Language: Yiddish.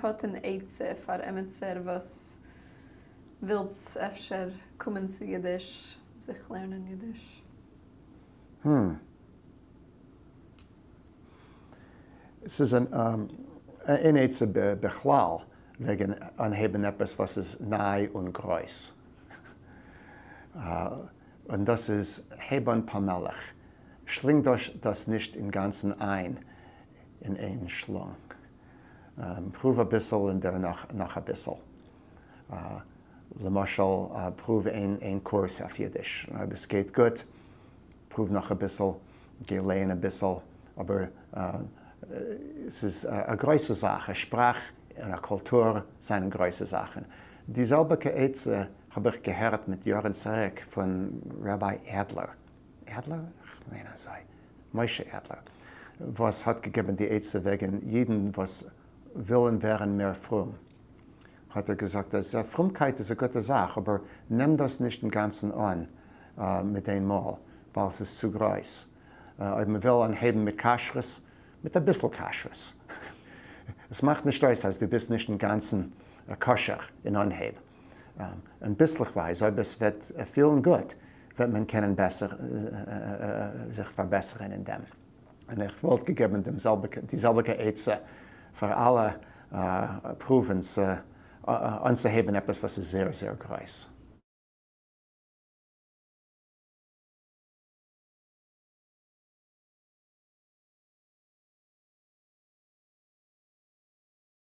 האט אן עצה פאר עמיצער וואס ווילט אפשר קומען צו אידיש, זיך לערנען אידיש? Hmm. ס'איז אן עצה בכלל וועגן אנהייבן עפעס וואס איז ניי און גרויס. און דאס איז, הייב אן פאמעליך. שלינג דאס נישט אינגאנצן איין אין איין שלונג. פרואוו אביסל און דערנאך נאך אביסל. למשל, פרואוו איין קורס אויף אידיש, און אויב עס גייט גוט, פרואוו נאך אביסל, גיי לערן אביסל, אבער ס'איז א גרויסע זאך, א שפראך און א קולטור זענען גרויסע זאכן. די זעלביגע עצה האב איך געהערט מיט יארן צוריק פון ראביי אדלער, אדלער? כ'מיין אזוי, משה אדלער, וואס האט געגעבן די עצה וועגן אידן וואס ווילן ווערן מער פרום, האט ער געזאגט אז פרומקייט איז א גוטע זאך אבער נעם דאס נישט אינגאנצן אן מיט איין מאל ווייל ס'איז צו גרויס. אויב מ'וויל אנהייבן מיט כשרות, מיט אביסל כשרות. עס מאכט נישט אויס אז דו ביסט נישט אינגאנצן כשר אין אנהייב. און ביסלעכווייז אויב עס וועט פילן גוט וועט מען קענען בעסער זיך פארבעסערן אין דעם. און איך וואלט געגעבן די זעלביגע עצה פאר אלע פרואוון צו אנצוהייבן עפעס וואס איז זייער זייער גרויס.